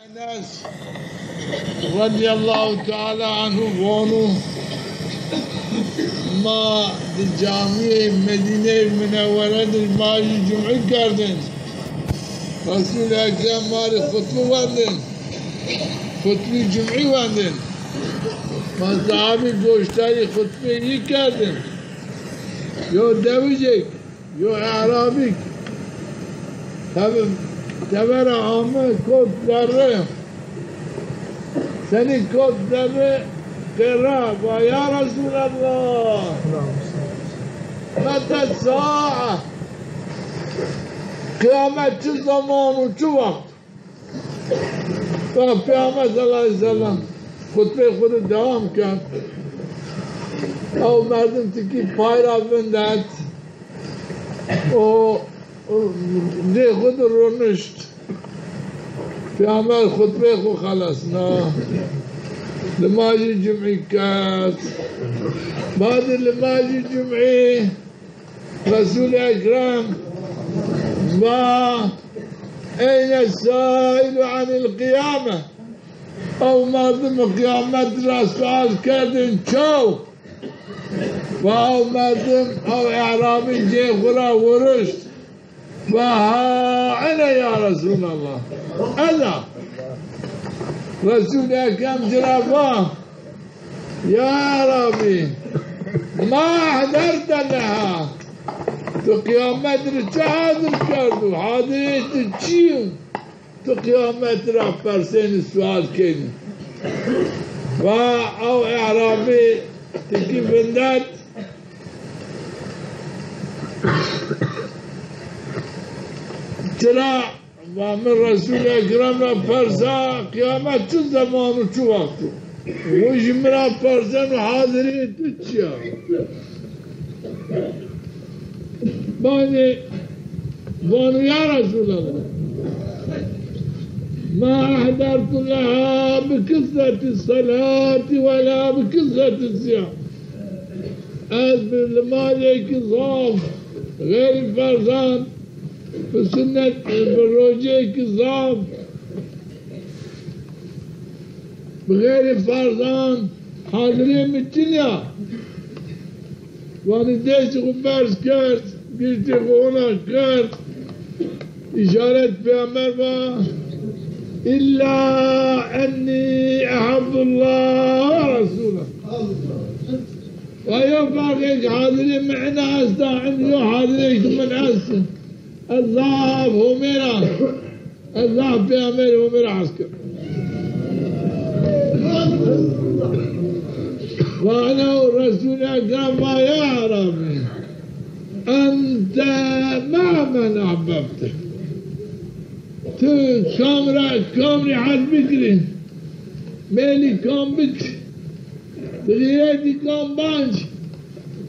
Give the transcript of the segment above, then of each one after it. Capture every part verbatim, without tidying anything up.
Enes radîyallahu teala anhu vano, ma di camîyê Medîneyê Munewwere de nimajê cumî kerdin. Resûlê Ekrem ma rê xutbe wendin. Xutbî cumî wendin. Ma sahabî goşdarî xutbeyî kerdin. Yo dewijêk, yo e'rabîk tev-, tevera ame kot zerre. Senî kot zerre qêra, va ya Resûlallah, mete sa'a? Qiyamet çi zeman û çi wext? Va Peyxamber sallallahu aleyhi ve sellem xutbeyê xwu de dewam kerd. Ew merdim tikî pay ra vindet û, û rê xwu de ronişt. Peyxamber xutbeyê xwu xelesna. Nimajê cumî kerd. Badê nimajê cumî Resûlê Ekrem va, eyne sailu anil qiyame? Ew merdimî qiyamet ra sual kerdên çew? Va ew merdim, ew e'rabî cê xwu ra wurişt. Va ha ene ya Resûlallah. Ez a. Resûlê Ekrem ci ra va, ya E'rabî, ma ehderte leha? Tu qiyamet rê çi hazir kerdo? Hazirê tu çi yo? Tu qiyamet ra persenî, sual kenî. Va ew e'rabî tikî vindet. Çira? Va mi Resûlê Ekrem ra persa, qiyamet çi zeman û çi wext o? O jî mi ra perseno, hazirîyê tu çi ya? Badê vano, ya Resûlallah, ma ehdertu leha bi kesreti selati we la bi kesreti siyam. Ez bi nimajêkî zaf, xeyrî ferzan, bi sunnet, bi rojeyêkî zaf, bi xeyrî ferzan hazirê mi çin ya. Vanî destê xwu berz kerd, giştê xwu hona kerd. Îşaret Peyxamber va, illa ennî ehebbullaha ve resûleh. Va yo ferqêk hazirê mi ina esta, in yo hazirêk min est. Ez zaf Homê ra, ez zaf Peyxamberê Homê ra hes ken. Va eno Resûlê Ekrem va ya E'rabî, ente ma men ehbebte. Tu kam ra, kam rê hes bikirî, meylî kam bik, tu xîretî kam banc,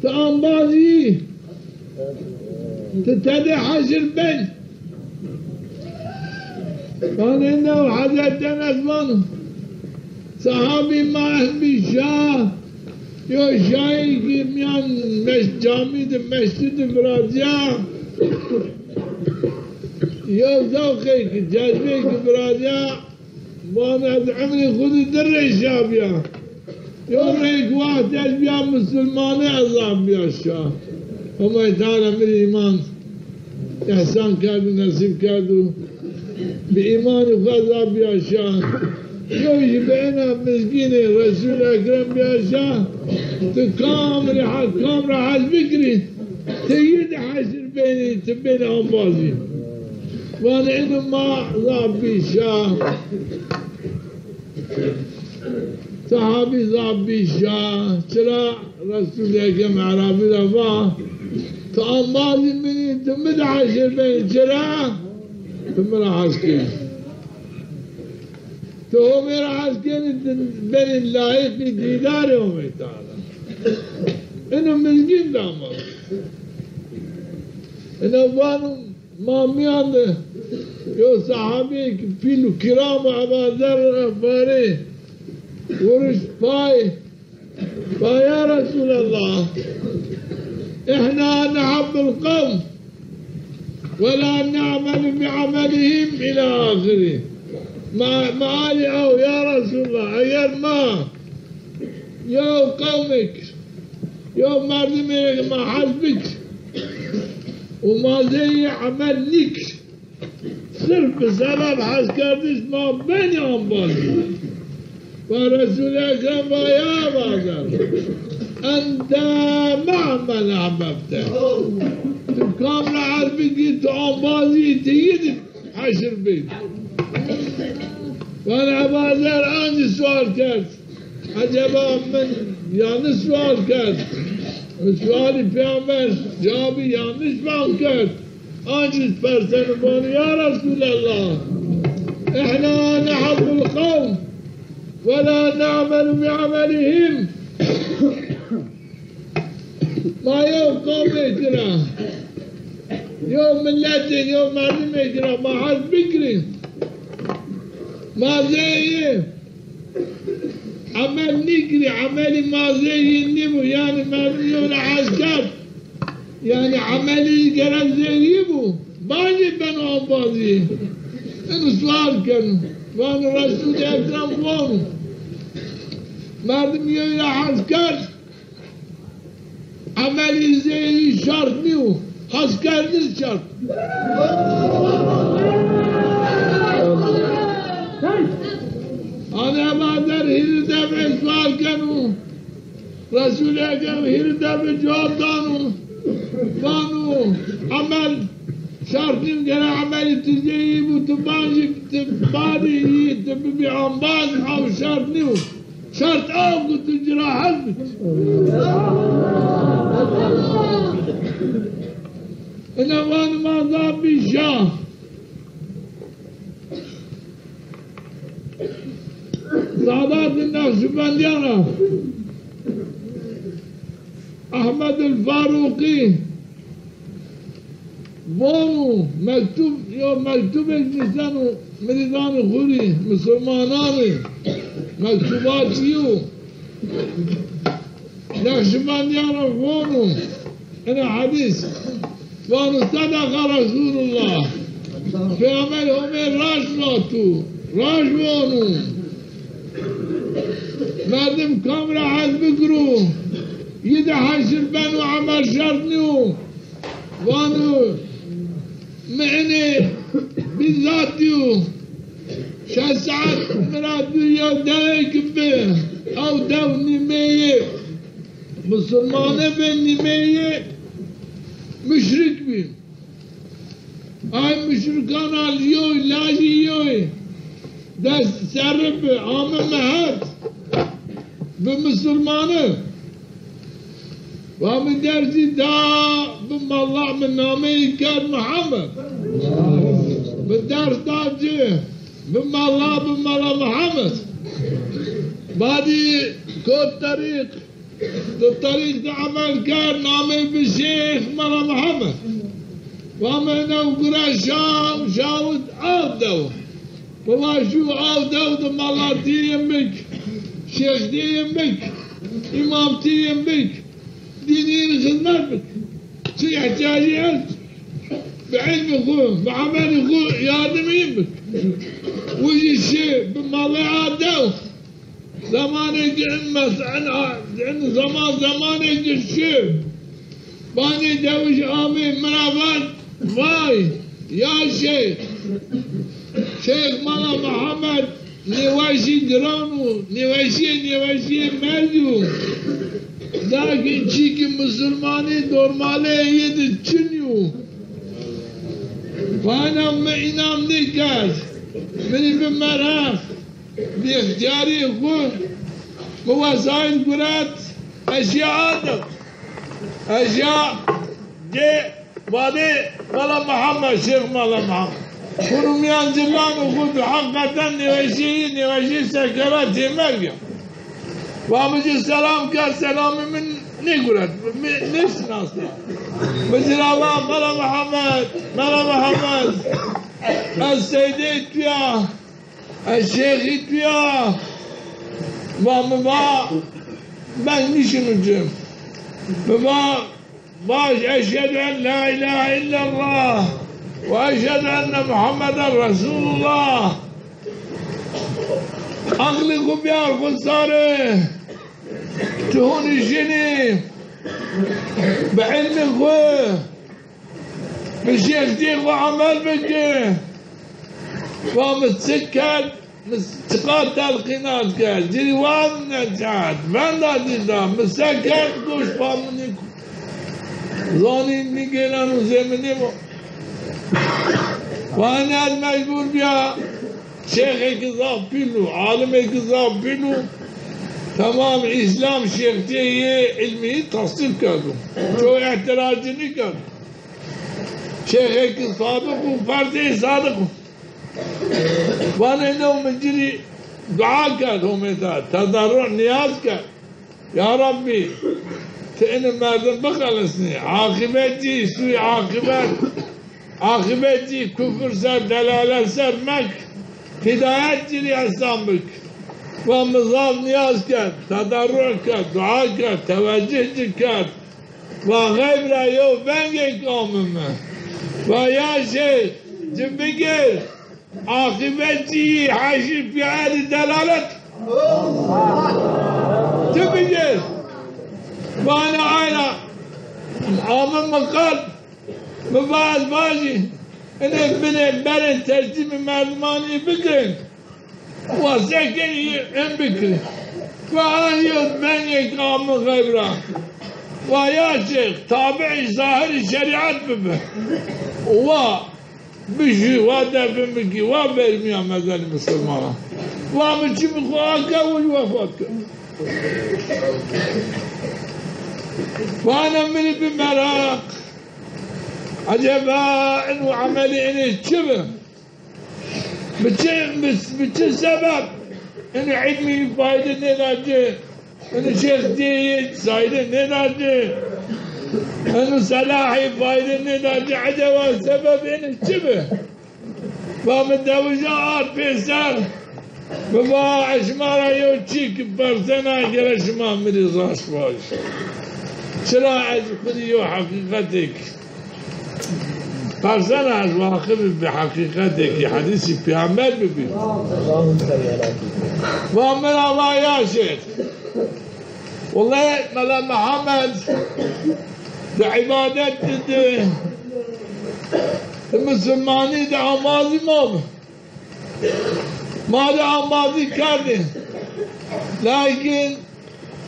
tu embaz î, tu tede heşir ben. Vanê eno Hezret Enes vano, sahabî ma en bî şa, yo şayî ki mîyan meş-, camî de, mescî de virazîya, yo zewqêk, cezbêk virazîya, vano ez emrê xwu de di rey şa bîya. Yo reyk wext ez bîya musulmane, ez zaf bîya şa. Homay Teala mi rê îman îhsan kerdo, nesîb kerdo. Bi îmanî xwu ez zaf bîya şa. Yo jî bi ena mizgînê Resûl Ekrem bîya şa. Tu kam rê he-, kam ra hes bikirî, tu yê de heşir benî, tu benî embazî. Vanê ino ma zaf bî şa. Sahabî zaf bî şa. Çira? Resûlê Ekrem E'rabî ra va, tu embazî min î, tu mi de heşir benî. Çira? Tu mi ra hes kenî. Tu Homê ra hes kenî, tu benî layîqî dîdarê Homê Teala. Ino mizgîn de ama. Ino vano, ma mîyan de yo sahabîyêk pîl û kiram û Eba Zerr Xefarî wurişt pay, va ya Resûlallah, ihna nehebbul qewm we la ne'melu bi emelihim îla axirî. Ma, ma alî ew, ya Resulallah, eger ma yew qewmek, yew merdimê ma hez bik û ma zê yî emel nîk, sirf bi sebeb hezkerdiş ma benî ambazî. Va Resul Ekrem va ya Eba Zer, ente me'a men ehbebte. Tu kam ra hez bikî, tu ambazî, tu yî di heşr bî. Van Eba Zer ancî sual kerd. Eceba min yanlış sual kerd. Mi sualî peyamber cewabî yanlış fehm kerd. Ancî perseno vano, ya Resulallah, ihna nehibbul qewm ve la ne'melu bi emelihim. Ma yew qewmêk ra, yew miletêk, yew merdimêk ra ma hez bikirî. Ma zê yî emel nîkirî, emelî ma zê yî nîbû. Yanî merdim yew ra hez kerd. Yanî emelî gerek zê yî bû. Bancî beno ambazî. Ino sual keno. Vano Resul Ekrem vano, merdim yew ra hez kerd. Emelî zê yî şert nîyo, heskerdiş şert. Hanî Eba Zer hîrê defe sual keno, Resul Ekrem hîrê defe cewab dano, vano, emel şert nîyo, gere emelî ti zê yî bû, ti bancî, ti badî yî, ti bibî ambaz, ew şert nîyo. Şert a ku tu ci ra hez bikî. Ina van ma da bî şa. Sadat Neqşîbendiyan ra Ehmed el Farûqî vano, mektub, yo mektubêk nuseno mirîdanê xo rê, misilmananê, mektubatî yo. Neqşîbendiyan ra vano, ena hedîs, vano, sedeqa Resulullah. Peyxamber Homê raşt vato, raşt vano. Merdim kam ra hez bikiro, yî de heşir beno, emel şert nîyo. Vano, mi inê bîzat dîyo. Şeş saet mi ra dûr yew dewêk bi. Ew dew nîmeyê musulmane bi, nîmeyê muşrik bî. Ay muşrikan a yoy, lajî yoy. Dest serri bi, ame mi het. Bi musulmane. Va mi dersî da, bi malla mi nameyî kerd Muhammed. Mi ders da ci, bi malla, bi malla Muhammed. Badî kot terîq, di terîq de emel kerd, nameyî bi Şêx Mala Muhammed. Va mi new gure şaw, şawit av dew. Mi va şû aw dew di malatî yin bik, şêxtî yin bik, îmamtî yin bik, dînî yin xizmet bik. Çi îhtîyacî est, bi îlmî xwu, bi emelî xwu yardimî yin bik. Wi jî şi bi malê a dew. Zemanêk in mes-, in a-, in zaman zemanêk şi. Banê dewij amê mi ra vat, vay, ya Şêx, Şêx Mala Muhammed nêweşî giran o, nêweşîyê nêweşîyê merg o. Lakin çîkî musulmanî dormalê yê de çin yo. Vana mi înam nêkerd, mi rê bi meraq, bi îxtîyarî xwu mi wesaîl guret, ez şîya a dew. Ez şîya cê vadê Mala Muhammed, Şêx Mala Muhammed. Xwu rê mîyan cilanê xwu bi heqîqeten nêweşîyê, nêweşîyê sekeratê merg a. Va mi ci selam kerd, selamê mi nêguret, mi nêşinasnê. Mi ci ra va, Mala Muhammed, Mala Muhammed, ez seydê tu ya, ez şêxî tu ya. Va mi va, ben nîşino ci. Mi va, vaj, eşhedü en la ilahe illallah ve eşhedü enne Muhammeden Resulullah. Aqlê xwu biyar xwu sare. Tu honî jînî bi ilmê xwu, bi şêxtîyê xwu emel bike. Va mi çi kerd, mi çiqa telqînat kerd, ci rî wan necat, venda ci da, mi se kerd, goş paminî zanî nîgêreno zê mi nêbo. Va enê ez mecbûr bîya. Şêxêkî zaf pîl o, alimêkî zaf pîl o. Temam Îslam şêxtîyê yê ilmî tasdîq kerdo. Ço îtîrazî nîkerdo. Şêxêkî sadiq o, ferdê sadiq o. Vanê no mi ci rî dua kerd, homêta, tedarru, nîyaz kerd. Ya Rabbî, ti ini merdim bixelisnî. Aqîbet zî, sûî aqîbet, aqîbet zî kufr ser, delalet ser mek. Hîdayet ci rî ihsan bik. Va mi zaf nîyaz kerd, tedarru kerd, dua kerd, tewecih ci kerd. Va xeyb ra yew vengêk ame mi. Va ya şêx, ci bigêr. Aqîbetî heşî fîelî delalet. Ti bigêr. Vana ayna ame mi qal. Mi va ez vajî. Inê binê berê teslîmî merdimanî bikin. Wa se kenî in bikirî. Va an yew vengêk ame xeyb ra. Va ya şêx, tabiî zahirî şerîet bibi. Wa Bişî, wa defin bikî, wa vermîya mezelî misilmanan. Wa mi çimî xwu ake, wa wefat kerd. Vana mi rî bi meraq. Eceba ino emelî inê çi bi? Bi çi, bi, bi çi sebeb ino ilmî fayde nêda ci? Eno şêxtîyê yê fayde nêda ci. Eno selahî fayde nêda ci. Eceba sebeb eno çi bi? Va mi dewija ard pêser. Mi va ez şima ra yew çîk persena, gere şima mi rî raşt vajî. Çira ez xwu rî yew heqîqetêk persena, ez waqif bi heqîqetêkî, hedîsî pêxember bibî. Va mi ra va ya şêx. Wellahî Mela Mihemed di îbadet di, di misilmanî di embazî ma bi. Ma di embazî kerdî. Lakin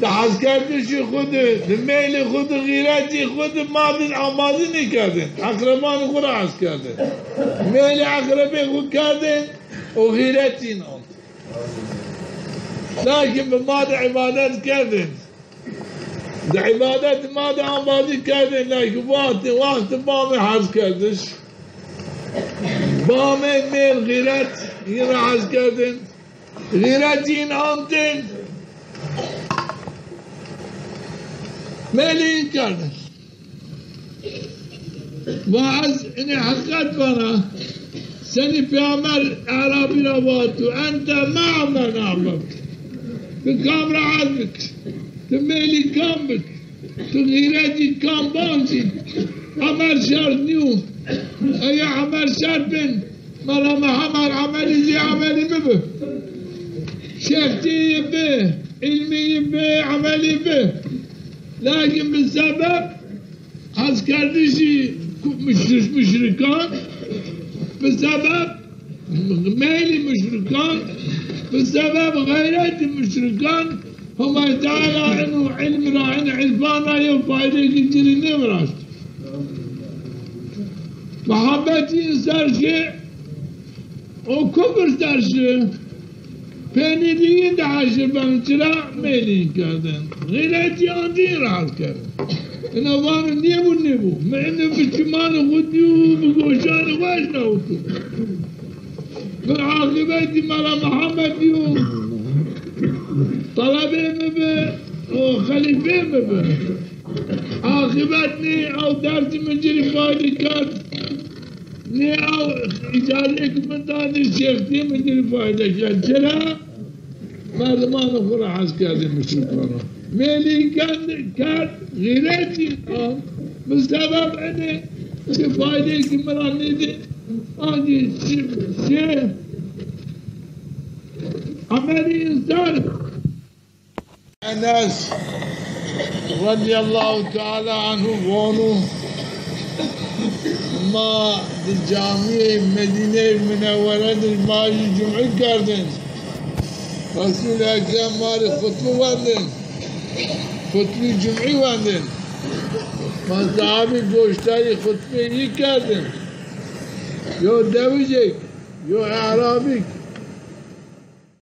di hezkerdişî xwu di, di meylî xwu di, xîretî xwu di ma di embazî nêkerdîn. Eqrebanî xwu ra hez kerdîn. Meylî eqrebê xwu kerdîn û xîretî nant. Lakin bi ma di îbadet kerdin. Di îbadet ma di embazî kerdin. Lakin wextê, wextê bamê hezkerdiş. Bamê mêl xîret yin ra hez kerdin. Xîret yin antin. Mêlî yin kerdin. Va ez inê heqîqet vana, senî Peyxamber Erabî ra va tu ente ma'a men ahbebte. Tu kam ra hez bik, tu mêlî kam bik, tu xîretî kam ban zî, emel şert nîyo. Eya emel şert bin, Mela Mihemed emelî zî emelî bibi. Şêxtî yi bi, îlmî yi bi, emelî bi. Lakin bi sebeb hezkerdişî ku-, muşri-, muşrikan, bi sebeb meylî muşrikan, bi sebeb xeyretî muşrikan, Homay Teala ino îlm ra, ino îrfan ra yew faydeyêkî ci rî nêviraşt. Muhabbetî ser şi, o kufr ser şi. Peynî di yin di heşir ben, çira mêlî yin kerdin. Xîretî an di yin ra hez kerdin. Ina vano nêbo, nêbo. Mi ino bi çimanê xwu dîyo, bi goşanê xwu eşnawito. Mi aqîbetî Mela Mihemed dîyo. Telebê mi bi û xelîfê mi bi. Aqîbet nê ew dersî mi ci rî fayde kerd. Nê ew îcazeyêk mi da, nê şêxtîyê mi ci rî fayde kerd. Çira? Merdimanê xwu ra hez kerdê muşrikana. Mêlî kend-, kerd, xîretî an. Bi sebeb enê çi faydeyêkî mi ra nêdî. Ancî çi, çi Emelî însan. Enes radîyallahu teala anhu vano, ma di camîyê Medîneyê Munewwere de ma jî cumî kerdin. Resûlê Ekrem ma rê xutbe wendin. Xutbî cumî wendin. Ma sahabî goşdarî xutbê yî kerdin. Yo dewijêk, yo e'rabîk,